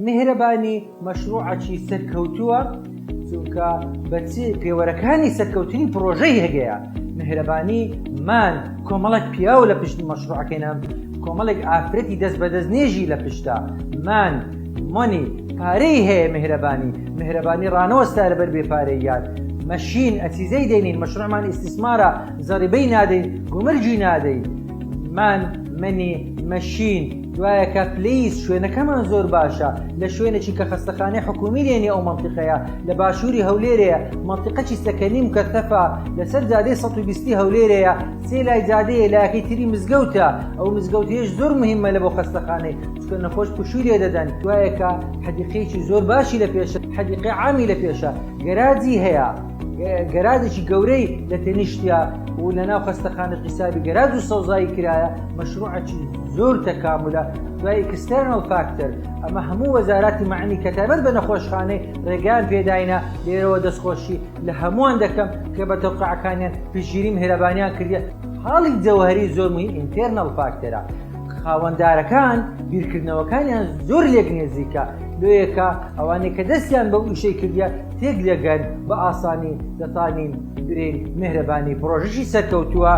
میهرەبانی مەشروعەکی سەرکەوتووە چونکە بە چ پێوەرەکانی سەرکەوتنی پڕۆژەی هەگەیە میهرەبانی مان کۆمەڵێک پیاو لە پشت مەشروعەکەی نام کۆمەڵێک ئافرەتی دەست بەدەست نێژی لە پشتە مان money پارەی هەیە میهرەبانی میهرەبانی ڕانەوەستا لەبەر بێ پارەییان مەشین ئەچیزەی دەینین مەشروعمان ئیستیسمارە زەریبەی نادەین گومرگی نادەین مان money machine دوایەکە place شوێنەکەمان زۆر باشە لە شوێنێکی کە خەستەخانەی حکومی لێنی ئەو مەنتیقەیە لە باشووری هەولێرەیە مەنتیقەکی سەکەنی مکەثەفە لەسەر جادەی 120 هەولێرەیە سێ لای جادەیە لایەکەی تری مزگەوتە ئەو مزگەوتەیەش زۆر مهمە لە بۆ خەستەخانەی چونکە نەخۆش پشووی لێ دەدەن دوایەکە حەدیقەیەکی زۆر باشی لە پێشە حەدیقەی عامی لە پێشە گەراجی هەیە گەراجێکی گەورەی لە تەنیشتیا و لە ناو خەستەخانە حیسابی گەراج و سەوزایی کرایە مەشروعەکی زۆر تەکاملە دوای external factor ئەمە هەموو وەزاراتی مەعنی کە تایبەت بە نەخۆشخانەی ڕێگان پێداینە لێرەوە دەستخۆشی لە هەمووان دەکەم کە بە تەوقعەکانیان پشتگیری میهرەبانیان کردیە خاڵی جەوهری زۆر مهم internal factor ە خاوەندارەکان بیرکردنەوەکانیان زۆر لێک نێزیکە لۆیەکە ئەوانەی کە دەستیان بەو ئیشەی کردیە تێک دەگەن بە ئاسانی دەتانین برێن میهرەبانی پڕۆژەشی سەرکەوتووە.